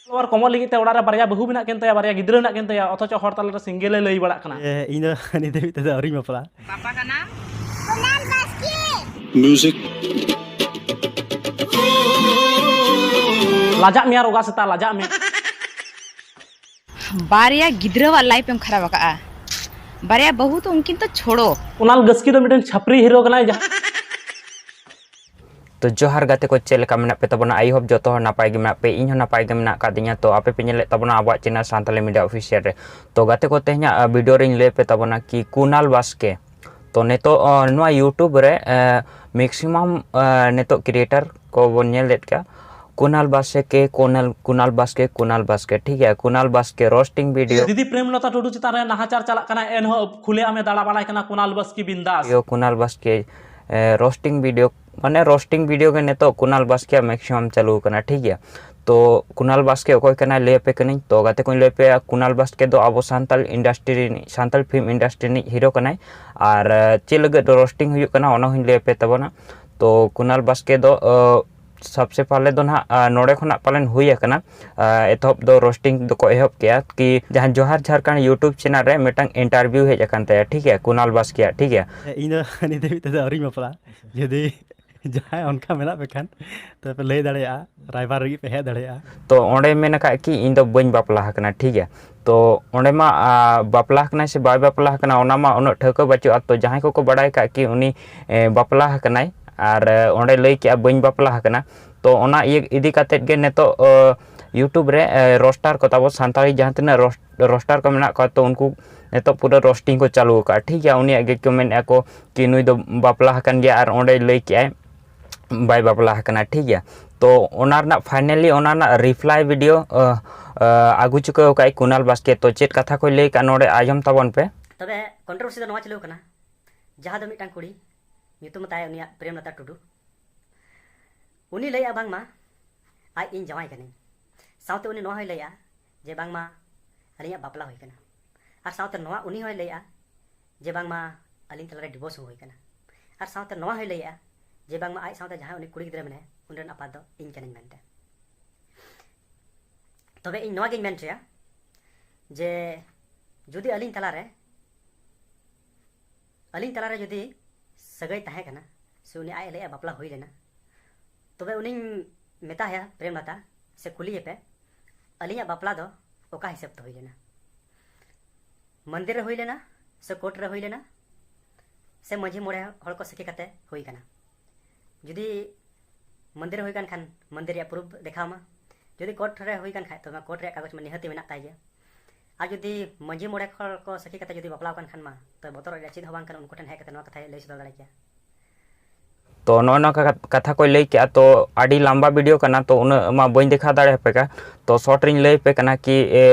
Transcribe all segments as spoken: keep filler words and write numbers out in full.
Follower ᱠᱚᱢᱚᱜ ᱞᱟᱹᱜᱤᱫ ᱛᱮ ᱚᱲᱟᱜ ᱨᱮ ᱵᱟᱨᱭᱟ ᱵᱟᱹᱦᱩ ᱢᱮᱱᱟᱜ ᱠᱤᱱ ᱛᱟᱭᱟ, ᱵᱟᱨᱭᱟ ᱜᱤᱫᱽᱨᱟᱹ ᱢᱮᱱᱟᱜ ᱠᱤᱱ ᱛᱟᱭᱟ, ᱚᱛᱷᱚᱪᱚ ᱦᱚᱲ ᱛᱟᱞᱟᱨᱮ ᱥᱤᱝᱜᱮᱞ ᱮ ᱞᱟᱹᱭ ᱵᱟᱲᱟᱜ ᱠᱟᱱᱟ᱾ ᱮ, ᱤᱧ ᱫᱚ ᱱᱤᱛ ᱫᱷᱟᱹᱵᱤᱡ ᱛᱮᱫᱚ ᱟᱹᱣᱨᱤᱧ ᱵᱟᱯᱞᱟᱜᱼᱟ᱾ ᱵᱟᱯᱟ ᱠᱟᱱᱟᱢ? ᱞᱟᱡᱟᱜ ᱢᱮᱭᱟ ᱨᱚᱜᱟ ᱥᱮᱛᱟ, ᱞᱟᱡᱟᱜ ᱢᱮ᱾ ᱵᱟᱨᱭᱟ ᱜᱤᱫᱽᱨᱟᱹᱣᱟᱜ ᱞᱟᱭᱤᱯ ᱮᱢ ᱠᱷᱟᱨᱟᱯ ᱟᱠᱟᱜᱼᱟ᱾ ᱵᱟᱨᱭᱟ ᱵᱟᱹᱦᱩ ᱛᱚ ᱩᱱᱠᱤᱱ ᱛᱚ ᱪᱷᱳᱲᱳ᱾ ᱠᱩᱱᱟᱞ ᱵᱟᱥᱠᱮ ᱫᱚ ᱢᱤᱫᱴᱮᱱ ᱪᱷᱟᱯᱨᱤ ᱦᱤᱨᱳ ᱠᱟᱱᱟᱭ, ᱡᱟᱦᱟᱸ ᱛᱚ ᱡᱚᱦᱟᱨ ᱜᱟᱛᱮ ᱠᱚ, ᱪᱮᱫ ᱞᱮᱠᱟ ᱢᱮᱱᱟᱜ ᱯᱮ ᱛᱟᱵᱚᱱᱟ? I hope ᱡᱚᱛᱚ ᱦᱚᱲ ᱱᱟᱯᱟᱭ ᱜᱮ ᱢᱮᱱᱟᱜ ᱯᱮ, ᱤᱧ ᱦᱚᱸ ᱱᱟᱯᱟᱭ ᱜᱮ ᱢᱮᱱᱟᱜ ᱟᱠᱟᱫᱤᱧᱟ᱾ ᱛᱚ ᱟᱯᱮ ᱯᱮ ᱧᱮᱞᱮᱫ ᱛᱟᱵᱚᱱᱟ ᱟᱵᱚᱣᱟᱜ ᱪᱮᱱᱮᱞ ᱥᱟᱱᱛᱟᱞᱤ ᱢᱤᱰᱤᱭᱟ ᱚᱯᱷᱤᱥᱤᱭᱟᱞ ᱨᱮ᱾ ᱛᱚ ᱜᱟᱛᱮ ᱠᱚ, ᱛᱮᱦᱮᱧᱟᱜ, ᱟ, ᱵᱷᱤᱰᱤᱭᱳ ᱨᱮᱧ ᱞᱟᱹᱭ ᱯᱮ ᱛᱟᱵᱚᱱᱟ ᱠᱤ ᱠᱩᱱᱟᱞ ᱵᱟᱥᱠᱮ᱾ ᱛᱚ ᱱᱤᱛᱚᱜ, ᱟ, ᱱᱚᱣᱟ YouTube ᱨᱮ, ᱟ, ᱢᱮᱠᱥᱤᱢᱟᱢ, ᱟ, ᱱᱤᱛᱚᱜ ᱠᱨᱤᱭᱮᱴᱟᱨ ᱠᱚ ᱵᱚᱱ ᱧᱮᱞ ᱞᱮᱫ ᱠᱚᱣᱟ, ᱠᱩᱱᱟᱞ ᱵᱟᱥᱠᱮ, ᱠᱩᱱᱟᱞ, ᱠᱩᱱᱟᱞ ᱵᱟᱥᱠᱮ, ᱠᱩᱱᱟᱞ ᱵᱟᱥᱠᱮ, ᱴᱷᱤᱠ ᱜᱮᱭᱟ, ᱠᱩᱱᱟᱞ ᱵᱟᱥᱠᱮ ᱨᱳᱥᱴᱤᱝ ᱵᱷᱤᱰᱤᱭᱳ᱾ ᱫᱤᱫᱤ ᱯᱨᱮᱢᱞᱚᱛᱟ ᱴᱩᱰᱩ ᱪᱮᱛᱟᱱ ᱨᱮ ᱱᱟᱦᱟᱪᱟᱨ ᱪᱟᱞᱟᱜ ᱠᱟᱱᱟ, ᱮᱱᱦᱚᱸ ᱠᱷᱩᱞᱮ ᱟᱢᱮ ᱫᱟᱬᱟ ᱵᱟᱲᱟᱭ ᱠᱟᱱᱟ ᱠᱩᱱᱟᱞ ᱵᱟᱥᱠᱮ ᱵᱤᱱᱫᱟᱥ᱾ ᱵᱷᱤᱰᱤᱭᱳ, ᱠᱩᱱᱟᱞ ᱵᱟᱥᱠᱮ, ᱮ, ᱨᱳᱥᱴᱤᱝ ᱵᱷᱤᱰᱤᱭᱳ, ᱢᱟᱱᱮ ᱨᱳᱥᱴᱤᱝ ᱵᱷᱤᱰᱤᱭᱳ ᱜᱮ ᱱᱤᱛᱚᱜ ᱠᱩᱱᱟᱞ ᱵᱟᱥᱠᱮᱭᱟᱜ ᱢᱮᱠᱥᱤᱢᱟᱢ ᱪᱟᱹᱞᱩ ᱟᱠᱟᱱᱟ, ᱴᱷᱤᱠ ᱜᱮᱭᱟ᱾ ᱛᱚ ᱠᱩᱱᱟᱞ ᱵᱟᱥᱠᱮ ᱚᱠᱚᱭ ᱠᱟᱱᱟᱭ ᱞᱟᱹᱭ ᱟᱯᱮ ᱠᱟᱹᱱᱟᱹᱧ᱾ ᱛᱚ ᱜᱟᱛᱮ ᱠᱚᱧ ᱞᱟᱹᱭ ᱟᱯᱮᱭᱟ, ᱠᱩᱱᱟᱞ ᱵᱟᱥᱠᱮ ᱫᱚ ᱟᱵᱚ ᱥᱟᱱᱛᱟᱞ ᱤᱱᱰᱟᱥᱴᱨᱤ ᱨᱤᱱᱤᱡ, ᱥᱟᱱᱛᱟᱞ ᱯᱷᱤᱞᱢ ᱤᱱᱰᱟᱥᱴᱨᱤ ᱨᱤᱱᱤᱡ ᱦᱤᱨᱳ ᱠᱟᱱᱟᱭ᱾ ᱟᱨ, ᱮ, ᱪᱮᱫ ᱞᱟᱹᱜᱤᱫ ᱨᱳᱥᱴᱤᱝ ᱦᱩᱭᱩᱜ ᱠᱟᱱᱟ ᱚᱱᱟ ᱦᱚᱸᱧ ᱞᱟᱹᱭ ᱟᱯᱮ ᱛᱟᱵᱚᱱᱟ᱾ ᱛᱚ ᱠᱩᱱᱟᱞ ᱵᱟᱥᱠᱮ ᱫᱚ, ᱚ, ᱥᱚᱵᱥᱮ ᱯᱟᱦᱞᱮ ᱫᱚ ᱱᱟᱦᱟᱜ, ᱟ, ᱱᱚᱰᱮ ᱠᱷᱚᱱᱟᱜ ᱯᱟᱞᱮᱱ ᱦᱩᱭ ᱟᱠᱟᱱᱟ᱾ ᱟ, ᱮᱛᱚᱦᱚᱵ ᱫᱚ ᱨᱳᱥᱴᱤᱝ ᱫᱚᱠᱚ ᱮᱦᱚᱵ ᱠᱮᱜᱼᱟ ᱠᱤ ᱡᱟᱦᱟᱸ ᱡᱚᱦᱟᱨ ᱡᱷᱟᱨᱠᱷᱚᱸᱰ YouTube ᱪᱮᱱᱮᱞ ᱨᱮ ᱢᱤᱫᱴᱟᱝ ᱤᱱᱴᱟᱨᱵᱷᱤᱭᱩ ᱦᱮᱡ ᱟᱠᱟᱱ ᱛᱟᱭᱟ, ᱴᱷᱤᱠ ᱜᱮᱭᱟ, ᱠᱩᱱᱟᱞ ᱵᱟᱥᱠᱮᱭᱟᱜ, ᱴᱷᱤᱠ ᱜᱮᱭᱟ᱾ ᱤᱧ ᱫᱚ ᱱᱤᱛ ᱫᱷᱟᱹᱵᱤᱡ ᱛᱮᱫᱚ ᱟᱹᱣᱨᱤᱧ ᱵᱟᱯᱞᱟᱜᱼᱟ᱾ ᱡᱩᱫᱤ ᱡᱟᱦᱟᱸᱭ ᱚᱱᱠᱟ ᱢᱮᱱᱟᱜ ᱯᱮ ᱠᱷᱟᱱ, ᱛᱚᱵᱮ ᱯᱮ ᱞᱟᱹᱭ ᱫᱟᱲᱮᱭᱟᱜᱼᱟ, ᱨᱟᱭᱵᱟᱨ ᱞᱟᱹᱜᱤᱫ ᱯᱮ ᱦᱮᱡ ᱫᱟᱲᱮᱭᱟᱜᱼᱟ᱾ ᱛᱚ ᱚᱸᱰᱮ ᱢᱮᱱ ᱟᱠᱟᱫ ᱠᱤ ᱤᱧ ᱫᱚ ᱵᱟᱹᱧ ᱵᱟᱯᱞᱟ ᱟᱠᱟᱱᱟ, ᱴᱷᱤᱠ ᱜᱮᱭᱟ᱾ ᱛᱚ ᱚᱸᱰᱮ ᱢᱟ, ᱟ, ᱵᱟᱯᱞᱟ ᱟᱠᱟᱱᱟᱭ ᱥᱮ ᱵᱟᱭ ᱵᱟᱯᱞᱟ ᱟᱠᱟᱱᱟ ᱚᱱᱟ ᱢᱟ ᱩᱱᱟᱹᱜ ᱴᱷᱟᱹᱣᱠᱟᱹ ᱵᱟᱹᱪᱩᱜᱼᱟ᱾ ᱛᱚ ᱡᱟᱦᱟᱸᱭ ᱠᱚᱠᱚ ᱵᱟᱲᱟᱭ ᱠᱟᱜ ᱠᱤ ᱩᱱᱤ, ᱮ, ᱵᱟᱯᱞᱟ ᱟᱠᱟᱱᱟᱭ ᱟᱨ, ᱮ, ᱚᱸᱰᱮ ᱞᱟᱹᱭ ᱠᱮᱜᱼᱟ ᱵᱟᱹᱧ ᱵᱟᱯᱞᱟ ᱟᱠᱟᱱᱟ᱾ ᱛᱚ ᱚᱱᱟ ᱤᱭᱟᱹ ᱤᱫᱤ ᱠᱟᱛᱮᱫ ᱜᱮ ᱱᱤᱛᱚᱜ, ᱚ, YouTube ᱨᱮ, ᱮ, ᱨᱳᱥᱴᱟᱨ ᱠᱚ ᱛᱟᱵᱚ ᱥᱟᱱᱛᱟᱲᱤ ᱡᱟᱦᱟᱸ ᱛᱤᱱᱟᱹᱜ ᱨᱳᱥ-, ᱨᱳᱥᱴᱟᱨ ᱠᱚ ᱢᱮᱱᱟᱜ ᱠᱚᱣᱟ, ᱛᱚ ᱩᱱᱠᱩ ᱱᱤᱛᱚᱜ ᱯᱩᱨᱟᱹ ᱨᱳᱥᱴᱤᱝ ᱠᱚ ᱪᱟᱹᱞᱩ ᱟᱠᱟᱫᱼᱟ, ᱴᱷᱤᱠ ᱜᱮᱭᱟ᱾ ᱩᱱᱤᱭᱟᱜ ᱜᱮ ᱠᱚ ᱢᱮᱱᱮᱫᱼᱟ ᱠᱚ ᱠᱤ ᱱᱩᱭ ᱫᱚ ᱵᱟᱯᱞᱟ ᱟᱠᱟᱱ ᱜᱮᱭᱟ ᱟᱨ ᱚᱸᱰᱮ ᱞᱟᱹᱭ ᱠᱮᱜᱼᱟᱭ ᱵᱟᱭ ᱵᱟᱯᱞᱟ ᱟᱠᱟᱱᱟ, ᱴᱷᱤᱠ ᱜᱮᱭᱟ᱾ ᱛᱚ ᱚᱱᱟ ᱨᱮᱱᱟᱜ ᱯᱷᱟᱭᱱᱟᱞᱤ ᱚᱱᱟ ᱨᱮᱱᱟᱜ ᱨᱤᱯᱞᱟᱭ ᱵᱷᱤᱰᱤᱭᱳ, ᱟ, ᱟ, ᱟᱹᱜᱩ ᱪᱩᱠᱟᱹᱣ ᱟᱠᱟᱫᱼᱟᱭ ᱠᱩᱱᱟᱞ ᱵᱟᱥᱠᱮ᱾ ᱛᱚ ᱪᱮᱫ ᱠᱟᱛᱷᱟ ᱠᱚᱭ ᱞᱟᱹᱭ ᱠᱟᱜᱼᱟ ᱱᱚᱰᱮ ᱟᱸᱡᱚᱢ ᱛᱟᱵᱚᱱ ᱯᱮ᱾ ᱛᱚᱵᱮ ᱠᱚᱱᱴᱨᱳᱵᱷᱟᱨᱥᱤ ᱫᱚ ᱱᱚᱣᱟ ᱪᱟᱹᱞᱩ ᱟᱠᱟᱱᱟ, ᱡᱟᱦᱟᱸ ᱫᱚ ᱢᱤᱫᱴᱟᱝ ᱠᱩᱲᱤ ᱧᱩᱛᱩᱢ ᱛᱟᱭ ᱩᱱᱤᱭᱟᱜ ᱯᱨᱮᱢᱞᱚᱛᱟ ᱴᱩᱰᱩ, ᱩᱱᱤ ᱞᱟᱹᱭᱮᱜᱼᱟ ᱵᱟᱝᱢᱟ ᱟᱡ ᱤᱧ ᱡᱟᱶᱟᱭ ᱠᱟᱹᱱᱟᱹᱧ᱾ ᱥᱟᱶᱛᱮ ᱩᱱᱤ ᱱᱚᱣᱟ ᱦᱚᱸᱭ ᱞᱟᱹᱭᱮᱜᱼᱟ ᱡᱮ ᱵᱟᱝᱢᱟ ᱟᱹᱞᱤᱧᱟᱜ ᱵᱟᱯᱞᱟ ᱦᱩᱭ ᱠᱟᱱᱟ᱾ ᱟᱨ ᱥᱟᱶᱛᱮ ᱱᱚᱣᱟ ᱩᱱᱤ ᱦᱚᱸᱭ ᱞᱟᱹᱭᱮᱜᱼᱟ ᱡᱮ ᱵᱟᱝᱢᱟ ᱟᱹᱞᱤᱧ ᱛᱟᱞᱟᱨᱮ ᱰᱤᱵᱳᱨᱥ ᱦᱚᱸ ᱦᱩᱭ ᱠᱟᱱᱟ᱾ ᱟᱨ ᱥᱟᱶᱛᱮ ᱱᱚᱣᱟ ᱦᱚᱸᱭ ᱞᱟᱹᱭᱮᱜᱼᱟ ᱡᱮ ᱵᱟᱝᱢᱟ ᱟᱡ ᱥᱟᱶᱛᱮ ᱡᱟᱦᱟᱸᱭ ᱩᱱᱤ ᱠᱩᱲᱤ ᱜᱤᱫᱽᱨᱟᱹ ᱢᱮᱱᱟᱭᱟ, ᱩᱱᱤ ᱨᱮᱱ ᱟᱯᱟᱛ ᱫᱚ ᱤᱧ ᱠᱟᱹᱱᱟᱹᱧ ᱢᱮᱱᱛᱮ᱾ ᱛᱚᱵᱮ ᱤᱧ ᱱᱚᱣᱟ ᱜᱤᱧ ᱢᱮᱱ ᱦᱚᱪᱚᱭᱟ ᱡᱮ ᱡᱩᱫᱤ ᱟᱹᱞᱤᱧ ᱛᱟᱞᱟᱨᱮ ᱟᱹᱞᱤᱧ ᱛᱟᱞᱟᱨᱮ ᱡᱩᱫᱤ ᱥᱟᱹᱜᱟᱹᱭ ᱛᱟᱦᱮᱸ ᱠᱟᱱᱟ, ᱥᱮ ᱩᱱᱤ ᱟᱡ ᱮ ᱞᱟᱹᱭᱮᱫᱼᱟ ᱵᱟᱯᱞᱟ ᱦᱩᱭ ᱞᱮᱱᱟ, ᱛᱚᱵᱮ ᱩᱱᱤᱧ ᱢᱮᱛᱟᱭᱟ, ᱯᱨᱮᱢᱞᱟᱛᱟ, ᱥᱮ ᱠᱩᱞᱤᱭᱮᱯᱮ, ᱟᱹᱞᱤᱧᱟᱜ ᱵᱟᱯᱞᱟ ᱫᱚ ᱚᱠᱟ ᱦᱤᱥᱟᱹᱵ ᱛᱮ ᱦᱩᱭ ᱞᱮᱱᱟ? ᱢᱚᱱᱫᱤᱨ ᱨᱮ ᱦᱩᱭ ᱞᱮᱱᱟ ᱥᱮ ᱠᱳᱨᱴ ᱨᱮ ᱦᱩᱭ ᱞᱮᱱᱟ ᱥᱮ ᱢᱟᱺᱡᱷᱤ ᱢᱚᱬᱮ ᱦᱚᱲ ᱠᱚ ᱥᱟᱹᱠᱷᱤ ᱠᱟᱛᱮ ᱦᱩᱭ ᱠᱟᱱᱟ? ᱡᱩᱫᱤ ᱢᱚᱱᱫᱤᱨ ᱨᱮ ᱦᱩᱭ ᱠᱟᱱ ᱠᱷᱟᱱ ᱢᱚᱱᱫᱤᱨ ᱨᱮᱭᱟᱜ ᱯᱨᱩᱯᱷ ᱫᱮᱠᱷᱟᱣ ᱢᱟ, ᱡᱩᱫᱤ ᱠᱳᱨᱴ ᱨᱮ ᱦᱩᱭ ᱠᱟᱱ ᱠᱷᱟᱡ ᱛᱚᱵᱮ ᱠᱳᱨᱴ ᱨᱮᱭᱟᱜ ᱠᱟᱜᱚᱡᱽ ᱢᱟ ᱱᱤᱦᱟᱹᱛᱤ ᱢᱮᱱᱟᱜ ᱛᱟᱭ ᱜᱮᱭᱟ᱾ ᱟᱨ ᱡᱩᱫᱤ ᱢᱟᱺᱡᱷᱤ ᱢᱚᱬᱮ ᱦᱚᱲ ᱠᱚ ᱥᱟᱹᱠᱷᱤ ᱠᱟᱛᱮ ᱡᱩᱫᱤ ᱵᱟᱯᱞᱟᱣ ᱠᱟᱱ ᱠᱷᱟᱱ ᱢᱟ ᱛᱚ ᱵᱚᱛᱚᱨᱚᱜ ᱨᱮᱭᱟᱜ ᱪᱮᱫ ᱦᱚᱸ ᱵᱟᱝ ᱠᱟᱱᱟ, ᱩᱱᱠᱩ ᱴᱷᱮᱱ ᱦᱮᱡ ᱠᱟᱛᱮ ᱱᱚᱣᱟ ᱠᱟᱛᱷᱟᱭ ᱞᱟᱹᱭ ᱥᱚᱫᱚᱨ ᱫᱟᱲᱮ ᱠᱮᱭᱟ᱾ ᱛᱚ ᱱᱚᱜᱼᱚ ᱱᱚᱣᱟ ᱠᱟ- ᱠᱟᱛᱷᱟ ᱠᱚᱭ ᱞᱟᱹᱭ ᱠᱮᱜᱼᱟ, ᱛᱚ ᱟᱹᱰᱤ ᱞᱟᱢᱵᱟ ᱵᱷᱤᱰᱤᱭᱳ ᱠᱟᱱᱟ, ᱛᱚ ᱩᱱᱟᱹᱜ ᱢᱟ ᱵᱟᱹᱧ ᱫᱮᱠᱷᱟᱣ ᱫᱟᱲᱮᱭᱟᱯᱮ ᱠᱟᱱ᱾ ᱛᱚ ᱥᱚᱨᱴ ᱨᱤᱧ ᱞᱟᱹᱭ ᱟᱯᱮ ᱠᱟᱱᱟ ᱠᱤ ᱮ,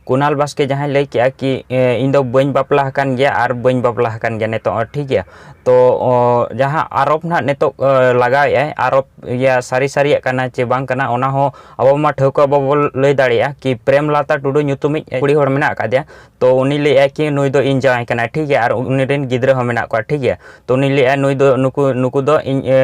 ᱠᱩᱱᱟᱞ ᱵᱟᱥᱠᱮ ᱡᱟᱦᱟᱸᱭ ᱞᱟᱹᱭ ᱠᱮᱜᱼᱟ ᱠᱤ ᱮ, ᱤᱧ ᱫᱚ ᱵᱟᱹᱧ ᱵᱟᱯᱞᱟ ᱟᱠᱟᱱ ᱜᱮᱭᱟ ᱟᱨ ᱵᱟᱹᱧ ᱵᱟᱯᱞᱟ ᱟᱠᱟᱱ ᱜᱮᱭᱟ ᱱᱤᱛᱚᱜ ᱦᱚᱸ, ᱴᱷᱤᱠ ᱜᱮᱭᱟ᱾ ᱛᱚ ᱚ, ᱡᱟᱦᱟᱸ ᱟᱨᱳᱯ ᱱᱟᱦᱟᱜ ᱱᱤᱛᱚᱜ ᱮ, ᱞᱟᱜᱟᱣᱮᱫᱼᱟᱭ, ᱟᱨᱳᱯ ᱤᱭᱟ ᱥᱟᱹᱨᱤ ᱥᱟᱹᱨᱤᱭᱟᱜ ᱠᱟᱱᱟ ᱪᱮ ᱵᱟᱝ ᱠᱟᱱᱟ, ᱚᱱᱟ ᱦᱚᱸ ᱟᱵᱚ ᱢᱟ ᱴᱷᱟᱹᱣᱠᱟᱹ ᱵᱟᱵᱚ ᱞᱟᱹᱭ ᱫᱟᱲᱮᱭᱟᱜᱼᱟ ᱠᱤ ᱯᱨᱮᱢᱞᱟᱛᱟ ᱴᱩᱰᱩ ᱧᱩᱛᱩᱢᱤᱡ ᱠᱩᱲᱤ ᱦᱚᱲ ᱢᱮᱱᱟᱜ ᱟᱠᱟᱫᱮᱭᱟ, ᱛᱚ ᱩᱱᱤ ᱞᱟᱹᱭᱮᱫᱼᱟᱭ ᱠᱤ ᱱᱩᱭ ᱫᱚ ᱤᱧ ᱡᱟᱶᱟᱭ ᱠᱟᱱᱟᱭ, ᱴᱷᱤᱠ ᱜᱮᱭᱟ, ᱟᱨ ᱩᱱᱤ ᱨᱮᱱ ᱜᱤᱫᱽᱨᱟᱹ ᱦᱚᱸ ᱢᱮᱱᱟᱜ ᱠᱚᱣᱟ, ᱴᱷᱤᱠ ᱜᱮᱭᱟ᱾ ᱛᱚ ᱩᱱᱤ ᱞᱟᱹᱭᱮᱫᱼᱟ ᱱᱩᱭ ᱫᱚ ᱱᱩᱠᱩ ᱱᱩᱠᱩ ᱫᱚ ᱤᱧ ᱮ,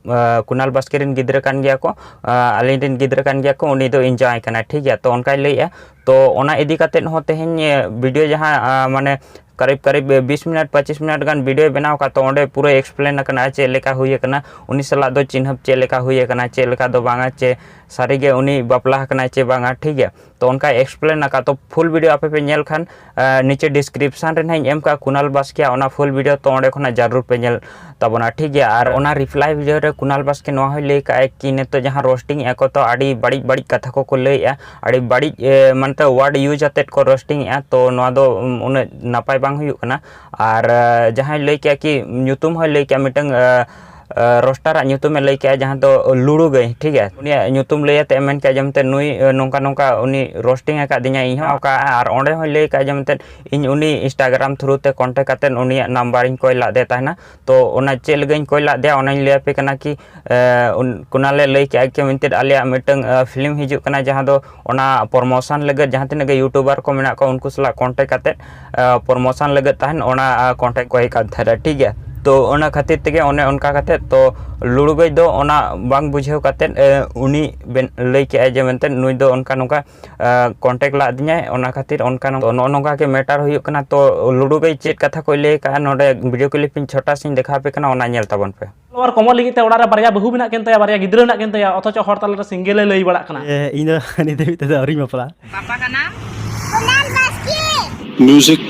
ᱮ, ᱠᱩᱱᱟᱞ ᱵᱟᱥᱠᱮ ᱨᱮᱱ ᱜᱤᱫᱽᱨᱟᱹ ᱠᱟᱱ ᱜᱮᱭᱟ ᱠᱚ, ᱟ, ᱟᱹᱞᱤᱧ ᱨᱮᱱ ᱜᱤᱫᱽᱨᱟᱹ ᱠᱟᱱ ᱜᱮᱭᱟ ᱠᱚ, ᱩᱱᱤ ᱫᱚ ᱤᱧ ᱡᱟᱶᱟᱭ ᱠᱟᱱᱟᱭ, ᱴᱷᱤᱠ ᱜᱮᱭᱟ᱾ ᱛᱚ ᱚᱱᱠᱟᱭ ᱞᱟᱹᱭᱮᱫᱼᱟ᱾ ᱛᱚ ᱚᱱᱟ ᱤᱫᱤ ᱠᱟᱛᱮᱫ ᱦᱚᱸ ᱛᱮᱦᱮᱧ ᱮ, ᱵᱷᱤᱰᱤᱭᱳ ᱡᱟᱦᱟᱸ ᱟ, ᱢᱟᱱᱮ ᱠᱟᱨᱤᱵ ᱠᱟᱨᱤᱵ ᱵᱤᱥ ᱢᱤᱱᱤᱴ ᱯᱚᱸᱪᱤᱥ ᱢᱤᱱᱤᱴ ᱜᱟᱱ ᱵᱷᱤᱰᱤᱭᱳ ᱵᱮᱱᱟᱣ ᱟᱠᱟᱫ, ᱛᱚ ᱚᱸᱰᱮ ᱯᱩᱨᱟᱹ ᱮᱠᱥᱯᱞᱮᱱ ᱟᱠᱟᱱᱟ ᱪᱮᱫ ᱞᱮᱠᱟ ᱦᱩᱭ ᱟᱠᱟᱱᱟ, ᱩᱱᱤ ᱥᱟᱞᱟᱜ ᱫᱚ ᱪᱤᱱᱦᱟᱹᱯ ᱪᱮᱫ ᱞᱮᱠᱟ ᱦᱩᱭ ᱟᱠᱟᱱᱟ, ᱪᱮᱫ ᱞᱮᱠᱟ ᱫᱚ ᱵᱟᱝᱟ, ᱪᱮ ᱥᱟᱹᱨᱤᱜᱮ ᱩᱱᱤ ᱵᱟᱯᱞᱟ ᱟᱠᱟᱱᱟᱭ ᱪᱮ ᱵᱟᱝᱟ, ᱴᱷᱤᱠ ᱜᱮᱭᱟ᱾ ᱛᱚ ᱚᱱᱠᱟ ᱮᱠᱥᱯᱞᱮᱱ ᱟᱠᱟᱫ, ᱛᱚ ᱯᱷᱩᱞ ᱵᱷᱤᱰᱤᱭᱳ ᱟᱯᱮ ᱯᱮ ᱧᱮᱞ ᱠᱷᱟᱱ ᱟ, ᱱᱤᱪᱮ ᱰᱤᱥᱠᱨᱤᱯᱥᱚᱱ ᱨᱮ ᱱᱟᱦᱟᱜ ᱤᱧ ᱮᱢ ᱠᱟᱜᱼᱟ ᱠᱩᱱᱟᱞ ᱵᱟᱥᱠᱮᱭᱟᱜ ᱚᱱᱟ ᱯᱷᱩᱞ ᱵᱷᱤᱰᱤᱭᱳ, ᱛᱚ ᱚᱸᱰᱮ ᱠᱷᱚᱱᱟᱜ ᱡᱟᱨᱩᱲ ᱯᱮ ᱧᱮᱞ ᱛᱟᱵᱚᱱᱟ, ᱴᱷᱤᱠ ᱜᱮᱭᱟ᱾ ᱟᱨ ᱚᱱᱟ ᱨᱤᱯᱞᱟᱭ ᱵᱷᱤᱰᱤᱭᱳ ᱨᱮ ᱠᱩᱱᱟᱞ ᱵᱟᱥᱠᱮ ᱱᱚᱣᱟ ᱦᱚᱸᱭ ᱞᱟᱹᱭ ᱠᱟᱜᱼᱟ ᱠᱤ ᱱᱤᱛᱚᱜ ᱡᱟᱦᱟᱸ ᱨᱳᱥᱴᱤᱝ ᱮᱫᱼᱟ ᱠᱚ, ᱛᱚ ᱟᱹᱰᱤ ᱵᱟᱹᱲᱤᱡ ᱵᱟᱹᱲᱤᱡ ᱠᱟᱛᱷᱟ ᱠᱚᱠᱚ ᱞᱟᱹᱭᱮᱫᱼᱟ, ᱟᱹᱰᱤ ᱵᱟᱹᱲᱤᱡ ᱮ, ᱢᱟᱱᱛᱮ ᱣᱟᱨᱰ ᱤᱭᱩᱡᱽ ᱟᱛᱮᱫ ᱠᱚ ᱨᱳᱥᱴᱤᱝ ᱮᱫᱼᱟ, ᱛᱚ ᱱᱚᱣᱟ ᱫᱚ ᱩᱢ, ᱩᱱᱟᱹᱜ ᱱᱟᱯᱟᱭ ᱵᱟᱝ ᱦᱩᱭᱩᱜ ᱠᱟᱱᱟ᱾ ᱟᱨ ᱮ, ᱡᱟᱦᱟᱸᱭ ᱞᱟᱹᱭ ᱠᱮᱜᱼᱟ ᱠᱤ ᱧᱩᱛᱩᱢ ᱦᱚᱸᱭ ᱞᱟᱹᱭ ᱠᱮᱜᱼᱟ ᱢᱤᱫᱴᱟᱝ ᱮ, ᱮ, ᱨᱳᱥᱴᱟᱨᱟᱜ ᱧᱩᱛᱩᱢᱮ ᱞᱟᱹᱭ ᱠᱮᱜᱼᱟ, ᱡᱟᱦᱟᱸ ᱫᱚ ᱞᱩᱲᱩ ᱜᱟᱹᱭ, ᱴᱷᱤᱠ ᱜᱮᱭᱟ, ᱩᱱᱤᱭᱟᱜ ᱧᱩᱛᱩᱢ ᱞᱟᱹᱭ ᱟᱛᱮ ᱢᱮᱱ ᱠᱮᱜᱼᱟ ᱡᱮ ᱢᱮᱱᱛᱮ ᱱᱩᱭ ᱮ, ᱱᱚᱝᱠᱟ ᱱᱚᱝᱠᱟ ᱩᱱᱤ ᱨᱳᱥᱴᱤᱝ ᱟᱠᱟᱫᱤᱧᱟ ᱤᱧ ᱦᱚᱸ ᱚᱠᱟ, ᱟᱨ ᱚᱸᱰᱮ ᱦᱚᱸᱭ ᱞᱟᱹᱭ ᱠᱟᱜᱼᱟ ᱡᱮ ᱢᱮᱱᱛᱮ ᱤᱧ ᱩᱱᱤ ᱤᱱᱥᱴᱟᱜᱨᱟᱢ ᱛᱷᱨᱩ ᱛᱮ ᱠᱚᱱᱴᱮᱠᱴ ᱠᱟᱛᱮᱫ ᱩᱱᱤᱭᱟᱜ ᱱᱟᱢᱵᱟᱨ ᱤᱧ ᱠᱚᱭ ᱞᱟᱫᱮ ᱛᱟᱦᱮᱱᱟ᱾ ᱛᱚ ᱚᱱᱟ ᱪᱮᱫ ᱞᱟᱹᱜᱤᱫ ᱤᱧ ᱠᱚᱭ ᱞᱟᱫᱮᱭᱟ ᱚᱱᱟᱧ ᱞᱟᱹᱭ ᱟᱯᱮ ᱠᱟᱱᱟ ᱠᱤ ᱮ, ᱩᱱ- ᱠᱩᱱᱟᱞᱮ ᱞᱟᱹᱭ ᱠᱮᱜᱼᱟ ᱠᱤ ᱢᱮᱱᱛᱮ ᱟᱞᱮᱭᱟᱜ ᱢᱤᱫᱴᱟᱝ ᱮ, ᱯᱷᱤᱞᱢ ᱦᱤᱡᱩᱜ ᱠᱟᱱᱟ, ᱡᱟᱦᱟᱸ ᱫᱚ ᱚᱱᱟ ᱯᱨᱚᱢᱳᱥᱚᱱ ᱞᱟᱹᱜᱤᱫ ᱡᱟᱦᱟᱸ ᱛᱤᱱᱟᱹᱜ ᱜᱮ ᱭᱩᱴᱩᱵᱟᱨ ᱠᱚ ᱢᱮᱱᱟᱜ ᱠᱚᱣᱟ ᱩᱱᱠᱩ ᱥᱟᱞᱟᱜ ᱠᱚᱱᱴᱮᱠᱴ ᱠᱟᱛᱮᱫ ᱮ, ᱯᱨᱚᱢᱳᱥᱚᱱ ᱞᱟᱹᱜᱤᱫ ᱛᱟᱦᱮᱱ ᱚᱱᱟ ᱮ, ᱠᱚᱱᱴᱮᱠᱴ ᱠᱚ ᱦᱮᱡ ᱠᱟᱱ ᱛᱟᱦᱮᱱᱟ, ᱴᱷᱤᱠ ᱜᱮᱭᱟ᱾ ᱛᱚ ᱚᱱᱟ ᱠᱷᱟᱹᱛᱤᱨ ᱛᱮᱜᱮ ᱚᱱᱮ ᱚᱱᱠᱟ ᱠᱟᱛᱮᱫ, ᱛᱚ ᱞᱩᱰᱩ ᱜᱟᱹᱭ ᱫᱚ ᱚᱱᱟ ᱵᱟᱝ ᱵᱩᱡᱷᱟᱹᱣ ᱠᱟᱛᱮᱫ, ᱮ, ᱩᱱᱤ ᱵᱮᱱ ᱞᱟᱹᱭ ᱠᱮᱜᱼᱟᱭ ᱡᱮ ᱢᱮᱱᱛᱮ ᱱᱩᱭ ᱫᱚ ᱚᱱᱠᱟ ᱱᱚᱝᱠᱟ ᱠᱚᱱᱴᱮᱠᱴ ᱞᱟᱫᱤᱧᱟᱭ, ᱚᱱᱟ ᱠᱷᱟᱹᱛᱤᱨ ᱚᱱᱠᱟ ᱱᱚ-, ᱱᱚᱜᱼᱚ ᱱᱚᱝᱠᱟ ᱜᱮ ᱢᱮᱴᱟᱨ ᱦᱩᱭᱩᱜ ᱠᱟᱱᱟ᱾ ᱛᱚ ᱞᱩᱰᱩ ᱜᱟᱹᱭ ᱪᱮᱫ ᱠᱟᱛᱷᱟ ᱠᱚᱭ ᱞᱟᱹᱭ ᱟᱠᱟᱫᱼᱟ, ᱱᱚᱰᱮ ᱵᱷᱤᱰᱤᱭᱳ ᱠᱞᱤᱯ ᱤᱧ ᱪᱷᱚᱴᱟ ᱥᱮᱧ ᱫᱮᱠᱷᱟᱣ ᱟᱯᱮ ᱠᱟᱱᱟ, ᱚᱱᱟ ᱧᱮᱞ ᱛᱟᱵᱚᱱ ᱯᱮ᱾ ᱯᱷᱚᱞᱳᱣᱟᱨ ᱠᱚᱢᱚᱜ ᱞᱟᱹᱜᱤᱫ ᱛᱮ ᱚᱲᱟᱜ ᱨᱮ ᱵᱟᱨᱭᱟ ᱵᱟᱹᱦᱩ ᱢᱮᱱᱟᱜ ᱠᱤᱱ ᱛᱟᱭᱟ, ᱵᱟᱨᱭᱟ ᱜᱤᱫᱽᱨᱟᱹ ᱢᱮᱱᱟᱜ ᱠᱤᱱ ᱛᱟᱭᱟ, ᱚᱛᱷᱚᱪᱚ ᱦᱚᱲ ᱛᱟᱞᱟᱨᱮ ᱥᱤᱝᱜᱮᱞ ᱮ ᱞᱟᱹᱭ ᱵᱟᱲᱟᱜ ᱠᱟᱱᱟ᱾ ᱮ, ᱤᱧ ᱫᱚ ᱱᱤᱛ ᱫᱷᱟᱹᱵᱤᱡ ᱛᱮᱫᱚ ᱟᱹᱣᱨᱤᱧ ᱵᱟᱯᱞᱟᱜᱼᱟ᱾ ᱵᱟᱯᱟ ᱠᱟᱱᱟᱢ? ᱠᱩᱱᱟᱞ ᱵᱟᱥᱠᱮ᱾ ᱢᱤᱭᱩᱡᱤᱠ᱾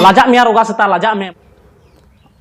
ᱞᱟᱡᱟᱜ ᱢᱮᱭᱟ ᱨᱚᱜᱟ ᱥᱮᱛᱟ, ᱞᱟᱡᱟᱜ ᱢᱮ᱾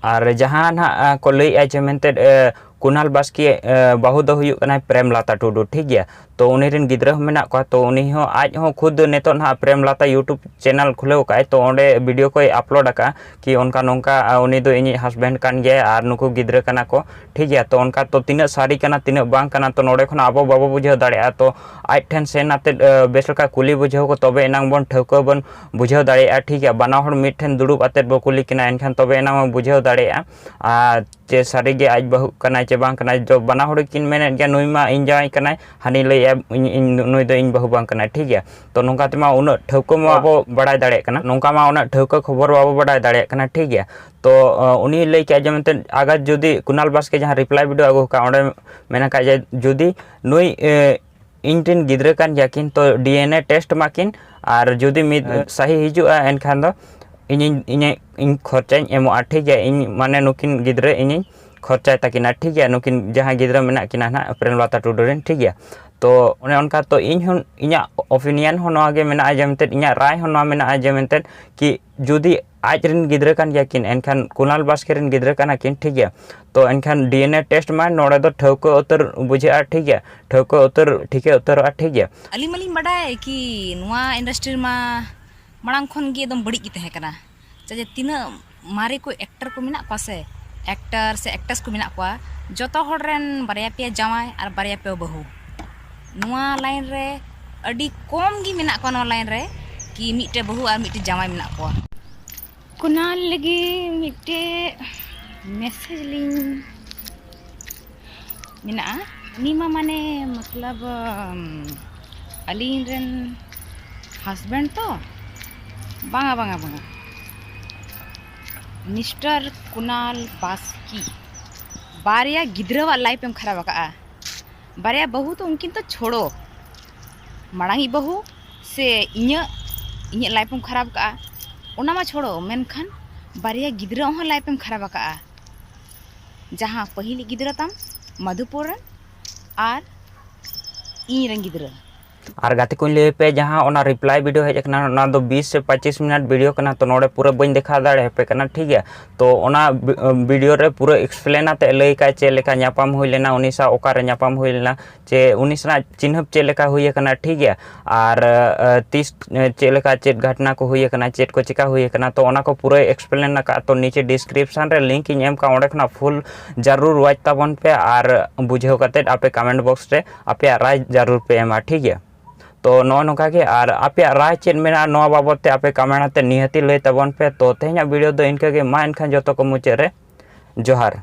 ᱟᱨ ᱡᱟᱦᱟᱸ ᱱᱟᱦᱟᱜ, ᱟ, ᱠᱚ ᱞᱟᱹᱭᱮᱫᱼᱟ ᱡᱮ ᱢᱮᱱᱛᱮ, ᱮ, ᱠᱩᱱᱟᱞ ᱵᱟᱥᱠᱮ, ᱮ, ᱵᱟᱹᱦᱩ ᱫᱚ ᱦᱩᱭᱩᱜ ᱠᱟᱱᱟᱭ ᱯᱨᱮᱢᱞᱟᱛᱟ ᱴᱩᱰᱩ, ᱴᱷᱤᱠ ᱜᱮᱭᱟ᱾ ᱛᱚ ᱩᱱᱤ ᱨᱮᱱ ᱜᱤᱫᱽᱨᱟᱹ ᱦᱚᱸ ᱢᱮᱱᱟᱜ ᱠᱚᱣᱟ, ᱛᱚ ᱩᱱᱤ ᱦᱚᱸ ᱟᱡ ᱦᱚᱸ ᱠᱷᱩᱫ ᱱᱤᱛᱚᱜ ᱱᱟᱦᱟᱜ ᱯᱨᱮᱢᱞᱟᱛᱟ YouTube ᱪᱮᱱᱮᱞ ᱠᱷᱩᱞᱟᱹᱣ ᱠᱟᱜᱼᱟᱭ, ᱛᱚ ᱚᱸᱰᱮ ᱵᱷᱤᱰᱤᱭᱳ ᱠᱚᱭ ᱟᱯᱞᱳᱰ ᱟᱠᱟᱫᱼᱟ ᱠᱤ ᱚᱱᱠᱟ ᱱᱚᱝᱠᱟ, ᱟ, ᱩᱱᱤ ᱫᱚ ᱤᱧᱤᱡ ᱦᱟᱥᱵᱮᱱᱰ ᱠᱟᱱ ᱜᱮᱭᱟᱭ ᱟᱨ ᱱᱩᱠᱩ ᱜᱤᱫᱽᱨᱟᱹ ᱠᱟᱱᱟ ᱠᱚ, ᱴᱷᱤᱠ ᱜᱮᱭᱟ᱾ ᱛᱚ ᱚᱱᱠᱟ ᱛᱚ ᱛᱤᱱᱟᱹᱜ ᱥᱟᱹᱨᱤ ᱠᱟᱱᱟ, ᱛᱤᱱᱟᱹᱜ ᱵᱟᱝ ᱠᱟᱱᱟ, ᱛᱚ ᱱᱚᱰᱮ ᱠᱷᱚᱱ ᱟᱵᱚ ᱵᱟᱵᱚ ᱵᱩᱡᱷᱟᱹᱣ ᱫᱟᱲᱮᱭᱟᱜᱼᱟ᱾ ᱛᱚ ᱟᱡ ᱴᱷᱮᱱ ᱥᱮᱱ ᱟᱛᱮᱫ, ᱟ, ᱵᱮᱥ ᱞᱮᱠᱟ ᱠᱩᱞᱤ ᱵᱩᱡᱷᱟᱹᱣ ᱠᱚ, ᱛᱚᱵᱮ ᱮᱱᱟᱝ ᱵᱚᱱ ᱴᱷᱟᱹᱣᱠᱟᱹ ᱵᱚᱱ ᱵᱩᱡᱷᱟᱹᱣ ᱫᱟᱲᱮᱭᱟᱜᱼᱟ, ᱴᱷᱤᱠ ᱜᱮᱭᱟ᱾ ᱵᱟᱱᱟ ᱦᱚᱲ ᱢᱤᱫ ᱴᱷᱮᱱ ᱫᱩᱲᱩᱵ ᱟᱛᱮᱫ ᱵᱚ ᱠᱩᱞᱤ ᱠᱤᱱᱟ, ᱮᱱᱠᱷᱟᱱ ᱛᱚᱵᱮ ᱮᱱᱟᱝ ᱵᱚᱱ ᱵᱩᱡᱷᱟᱹᱣ ᱫᱟᱲᱮᱭᱟᱜᱼᱟ᱾ ᱟᱨ ᱪᱮ ᱥᱟᱹᱨᱤ ᱜᱮ ᱟᱡ ᱵᱟᱹᱦᱩ ᱠᱟᱱᱟᱭ ᱪᱮ ᱵᱟᱝ ᱠᱟᱱᱟᱭ, ᱡᱚ ᱵᱟᱱᱟ ᱦᱚᱲ ᱜᱮᱠᱤᱱ ᱢᱮᱱᱮᱫ ᱜᱮᱭᱟ, "ᱱᱩᱭ ᱢᱟ ᱤᱧ ᱡᱟᱶᱟᱭ ᱠᱟᱱᱟᱭ, ᱦᱟᱹᱱᱤ ᱞᱟᱹᱭᱮᱫᱼᱟ ᱤᱧ, ᱤᱧ, ᱱᱩᱭ ᱫᱚ ᱤᱧ ᱵᱟᱹᱦᱩ ᱵᱟᱝ ᱠᱟᱱᱟᱭ", ᱴᱷᱤᱠ ᱜᱮᱭᱟ᱾ ᱛᱚ ᱱᱚᱝᱠᱟ ᱛᱮᱢᱟ ᱩᱱᱟᱹᱜ ᱴᱷᱟᱹᱣᱠᱟᱹ ᱢᱟ ᱵᱟᱵᱚ ᱵᱟᱲᱟᱭ ᱫᱟᱲᱮᱭᱟᱜ ᱠᱟᱱᱟ, ᱱᱚᱝᱠᱟ ᱢᱟ ᱩᱱᱟᱹᱜ ᱴᱷᱟᱹᱣᱠᱟᱹ ᱠᱷᱚᱵᱚᱨ ᱵᱟᱵᱚ ᱵᱟᱰᱟᱭ ᱫᱟᱲᱮᱭᱟᱜ ᱠᱟᱱᱟ, ᱴᱷᱤᱠ ᱜᱮᱭᱟ᱾ ᱛᱚ, ᱟ, ᱩᱱᱤ ᱞᱟᱹᱭ ᱠᱮᱜᱼᱟ ᱡᱮ ᱢᱮᱱᱛᱮ ᱟᱜᱟᱨ ᱡᱩᱫᱤ ᱠᱩᱱᱟᱞ ᱵᱟᱥᱠᱮ ᱡᱟᱦᱟᱸ ᱨᱤᱯᱞᱟᱭ ᱵᱷᱤᱰᱤᱭᱳ ᱟᱹᱜᱩ ᱠᱟᱜᱼᱟ, ᱚᱸᱰᱮ ᱢᱮᱱ ᱟᱠᱟᱫ ᱡᱮ ᱡᱩᱫᱤ ᱱᱩᱭ, ᱮ, ᱤᱧ ᱨᱮᱱ ᱜᱤᱫᱽᱨᱟᱹ ᱠᱟᱱ ᱜᱮᱭᱟ ᱠᱤᱱ, ᱛᱚ DNA test ᱢᱟᱠᱤᱱ, ᱟᱨ ᱡᱩᱫᱤ ᱢᱤᱫ ᱦᱮᱸ᱾ ᱥᱟᱹᱦᱤ ᱦᱤᱡᱩᱜᱼᱟ, ᱮᱱᱠᱷᱟᱱ ᱫᱚ ᱤᱧᱤᱧ, ᱤᱧᱟᱹᱜ, ᱤᱧ ᱠᱷᱚᱨᱪᱟᱧ ᱮᱢᱚᱜᱼᱟ, ᱴᱷᱤᱠ ᱜᱮᱭᱟ᱾ ᱤᱧ, ᱢᱟᱱᱮ, ᱱᱩᱠᱤᱱ ᱜᱤᱫᱽᱨᱟᱹ ᱤᱧᱤᱧ ᱠᱷᱚᱨᱪᱟᱭ ᱛᱟᱹᱠᱤᱱᱟ, ᱴᱷᱤᱠ ᱜᱮᱭᱟ, ᱱᱩᱠᱤᱱ ᱡᱟᱦᱟᱸᱭ ᱜᱤᱫᱽᱨᱟᱹ ᱢᱮᱱᱟᱜ ᱠᱤᱱᱟ ᱱᱟᱦᱟᱜ ᱯᱨᱮᱢᱞᱟᱛᱟ ᱴᱩᱰᱩ ᱨᱮᱱ, ᱴᱷᱤᱠ ᱜᱮᱭᱟ᱾ ᱛᱚ ᱚᱱᱮ ᱚᱱᱠᱟ, ᱛᱚ ᱤᱧ ᱦᱚᱸ, ᱤᱧᱟᱹᱜ ᱚᱯᱤᱱᱤᱭᱚᱱ ᱦᱚᱸ ᱱᱚᱣᱟ ᱜᱮ ᱢᱮᱱᱟᱜᱼᱟ ᱡᱮ ᱢᱮᱱᱛᱮ, ᱤᱧᱟᱹᱜ ᱨᱟᱭ ᱦᱚᱸ ᱱᱚᱣᱟ ᱢᱮᱱᱟᱜᱼᱟ ᱡᱮ ᱢᱮᱱᱛᱮ ᱠᱤ ᱡᱩᱫᱤ ᱟᱡ ᱨᱮᱱ ᱜᱤᱫᱽᱨᱟᱹ ᱠᱟᱱ ᱜᱮᱭᱟ ᱠᱤᱱ, ᱮᱱᱠᱷᱟᱱ ᱠᱩᱱᱟᱞ ᱵᱟᱥᱠᱮ ᱨᱮᱱ ᱜᱤᱫᱽᱨᱟᱹ ᱠᱟᱱᱟ ᱠᱤᱱ, ᱴᱷᱤᱠ ᱜᱮᱭᱟ᱾ ᱛᱚ ᱮᱱᱠᱷᱟᱱ DNA test ᱢᱟ ᱱᱚᱰᱮ ᱫᱚ ᱴᱷᱟᱹᱣᱠᱟᱹ ᱩᱛᱟᱹᱨ ᱵᱩᱡᱷᱟᱹᱜᱼᱟ, ᱴᱷᱤᱠ ᱜᱮᱭᱟ, ᱴᱷᱟᱹᱣᱠᱟᱹ ᱩᱛᱟᱹᱨ, ᱴᱷᱤᱠᱟᱹ ᱩᱛᱟᱹᱨᱚᱜᱼᱟ, ᱴᱷᱤᱠ ᱜᱮᱭᱟ᱾ ᱟᱹᱞᱤᱧ ᱢᱟᱞᱤᱧ ᱵᱟᱰᱟᱭ ᱠᱤ ᱱᱚᱣᱟ ᱤᱱᱰᱟᱥᱴᱨᱤ ᱨᱮᱢᱟ ᱢᱟᱲᱟᱝ ᱠᱷᱚᱱ ᱜᱮ ᱮᱠᱫᱚᱢ ᱵᱟᱹᱲᱤᱡ ᱜᱮ ᱛᱟᱦᱮᱸ ᱠᱟᱱᱟ᱾ ᱪᱮᱫᱟᱜ ᱡᱮ ᱛᱤᱱᱟᱹᱜ ᱢᱟᱨᱮ ᱠᱚ ᱮᱠᱴᱟᱨ ᱠᱚ ᱢᱮᱱᱟᱜ ᱠᱚᱣᱟ ᱥᱮ, ᱮᱠᱴᱟᱨ ᱥᱮ ᱮᱠᱴᱨᱮᱥ ᱠᱚ ᱢᱮᱱᱟᱜ ᱠᱚᱣᱟ, ᱡᱚᱛᱚ ᱦᱚᱲ ᱨᱮᱱ ᱵᱟᱨᱭᱟ ᱯᱮᱭᱟ ᱡᱟᱶᱟᱭ ᱟᱨ ᱵᱟᱨᱭᱟ ᱯᱮᱭᱟ ᱵᱟᱹᱦᱩ᱾ ᱱᱚᱣᱟ ᱞᱟᱭᱤᱱ ᱨᱮ ᱟᱹᱰᱤ ᱠᱚᱢ ᱜᱮ ᱢᱮᱱᱟᱜ ᱠᱚᱣᱟ, ᱱᱚᱣᱟ ᱞᱟᱭᱤᱱ ᱨᱮ ᱠᱤ ᱢᱤᱫᱴᱮᱡ ᱵᱟᱹᱦᱩ ᱟᱨ ᱢᱤᱫᱴᱮᱡ ᱡᱟᱶᱟᱭ ᱢᱮᱱᱟᱜ ᱠᱚᱣᱟ᱾ ᱠᱩᱱᱟᱞ ᱞᱟᱹᱜᱤᱫ ᱢᱤᱫᱴᱮᱡ ᱢᱮᱥᱮᱡᱽ ᱞᱤᱧ ᱢᱮᱱᱟᱜᱼᱟ᱾ ᱩᱱᱤ ᱢᱟ ᱢᱟᱱᱮ ᱢᱚᱛᱞᱚᱵ, ᱩᱢ, ᱟᱹᱞᱤᱧ ᱨᱮᱱ ᱦᱟᱥᱵᱮᱱᱰ ᱛᱚ᱾ ᱵᱟᱝᱟ, ᱵᱟᱝᱟ, ᱵᱟᱝᱟ᱾ ᱢᱤᱥᱴᱟᱨ ᱠᱩᱱᱟᱞ ᱵᱟᱥᱠᱤ, ᱵᱟᱨᱭᱟ ᱜᱤᱫᱽᱨᱟᱹᱣᱟᱜ ᱞᱟᱭᱤᱯᱷ ᱮᱢ ᱠᱷᱟᱨᱟᱯ ᱟᱠᱟᱫᱼᱟ᱾ ᱵᱟᱨᱭᱟ ᱵᱟᱹᱦᱩ ᱛᱚ ᱩᱱᱠᱤᱱ ᱛᱚ ᱪᱷᱳᱲᱳ, ᱢᱟᱲᱟᱝᱤᱡ ᱵᱟᱹᱦᱩ ᱥᱮ ᱤᱧᱟᱹᱜ, ᱤᱧᱟᱹᱜ ᱞᱟᱭᱤᱯᱷ ᱮᱢ ᱠᱷᱟᱨᱟᱯ ᱟᱠᱟᱫᱼᱟ, ᱚᱱᱟ ᱢᱟ ᱪᱷᱳᱲᱳ, ᱢᱮᱱᱠᱷᱟᱱ ᱵᱟᱨᱭᱟ ᱜᱤᱫᱽᱨᱟᱹ ᱦᱚᱸ ᱞᱟᱭᱤᱯᱷ ᱮᱢ ᱠᱷᱟᱨᱟᱯ ᱟᱠᱟᱫᱼᱟ᱾ ᱡᱟᱦᱟᱸ ᱯᱟᱹᱦᱤᱞᱤᱡ ᱜᱤᱫᱽᱨᱟᱹ ᱛᱟᱢ ᱢᱟᱫᱷᱩᱯᱩᱨ ᱨᱮᱱ ᱟᱨ ᱤᱧ ᱨᱮᱱ ᱜᱤᱫᱽᱨᱟᱹ᱾ ᱟᱨ ᱜᱟᱛᱮ ᱠᱚᱧ ᱞᱟᱹᱭ ᱟᱯᱮ, ᱡᱟᱦᱟᱸ ᱚᱱᱟ ᱨᱤᱯᱞᱟᱭ ᱵᱷᱤᱰᱤᱭᱳ ᱦᱮᱡ ᱟᱠᱟᱱᱟ, ᱚᱱᱟ ᱫᱚ ᱵᱤᱥ ᱥᱮ ᱯᱚᱸᱪᱤᱥ ᱢᱤᱱᱤᱴ ᱵᱷᱤᱰᱤᱭᱳ ᱠᱟᱱᱟ, ᱛᱚ ᱱᱚᱰᱮ ᱯᱩᱨᱟᱹ ᱵᱟᱹᱧ ᱫᱮᱠᱷᱟᱣ ᱫᱟᱲᱮᱭᱟᱯᱮ ᱠᱟᱱᱟ, ᱴᱷᱤᱠ ᱜᱮᱭᱟ᱾ ᱛᱚ ᱚᱱᱟ ᱵᱷᱤᱰᱤᱭᱳ ᱨᱮ ᱯᱩᱨᱟᱹ ᱮᱠᱥᱯᱞᱮᱱ ᱟᱛᱮ ᱞᱟᱹᱭ ᱠᱟᱜ ᱪᱮᱫ ᱞᱮᱠᱟ ᱧᱟᱯᱟᱢ ᱦᱩᱭ ᱞᱮᱱᱟ, ᱩᱱᱤ ᱥᱟᱶ ᱚᱠᱟᱨᱮ ᱧᱟᱯᱟᱢ ᱦᱩᱭ ᱞᱮᱱᱟ, ᱪᱮ ᱩᱱᱤ ᱥᱟᱞᱟᱜ ᱪᱤᱱᱦᱟᱹᱯ ᱪᱮᱫ ᱞᱮᱠᱟ ᱦᱩᱭ ᱟᱠᱟᱱᱟ, ᱴᱷᱤᱠ ᱜᱮᱭᱟ᱾ ᱟᱨ ᱛᱤᱥ ᱪᱮᱫ ᱞᱮᱠᱟ ᱪᱮᱫ ᱜᱷᱚᱴᱱᱟ ᱠᱚ ᱦᱩᱭ ᱟᱠᱟᱱᱟ, ᱪᱮᱫ ᱠᱚ ᱪᱮᱠᱟ ᱦᱩᱭ ᱟᱠᱟᱱᱟ, ᱛᱚ ᱚᱱᱟ ᱠᱚ ᱯᱩᱨᱟᱹ ᱮᱠᱥᱯᱞᱮᱱ ᱟᱠᱟᱫ᱾ ᱛᱚ ᱱᱤᱪᱮ ᱰᱤᱥᱠᱨᱤᱯᱥᱚᱱ ᱨᱮ ᱞᱤᱝᱠ ᱤᱧ ᱮᱢ ᱠᱟᱜᱼᱟ, ᱚᱸᱰᱮ ᱠᱷᱚᱱᱟᱜ ᱯᱷᱩᱞ ᱡᱟᱨᱩᱨ ᱣᱟᱪ ᱛᱟᱵᱚᱱ ᱯᱮ ᱟᱨ ᱵᱩᱡᱷᱟᱹᱣ ᱠᱟᱛᱮᱫ ᱟᱯᱮ ᱠᱚᱢᱮᱱᱴ ᱵᱚᱠᱥ ᱨᱮ ᱟᱯᱮᱭᱟᱜ ᱨᱟᱭ ᱡᱟᱨᱩᱨ ᱯᱮ ᱮᱢᱟ, ᱴᱷᱤᱠ ᱜᱮᱭᱟ᱾ ᱛᱚ ᱱᱚᱜᱼᱚ ᱱᱚᱝᱠᱟ ᱜᱮ, ᱟᱨ ᱟᱯᱮᱭᱟᱜ ᱨᱟᱭ ᱪᱮᱫ ᱢᱮᱱᱟᱜᱼᱟ ᱱᱚᱣᱟ ᱵᱟᱵᱚᱛ ᱛᱮ ᱟᱯᱮ ᱠᱚᱢᱮᱱᱴ ᱟᱛᱮ ᱱᱤᱦᱟᱹᱛᱤ ᱞᱟᱹᱭ ᱛᱟᱵᱚᱱ ᱯᱮ᱾ ᱛᱚ ᱛᱮᱦᱮᱧᱟᱜ ᱵᱷᱤᱰᱤᱭᱳ ᱫᱚ ᱤᱱᱠᱟᱹ ᱜᱮ, ᱢᱟ ᱮᱱᱠᱷᱟᱱ ᱡᱚᱛᱚ ᱠᱚ ᱢᱩᱪᱟᱹᱫ ᱨᱮ ᱡᱚᱦᱟᱨ᱾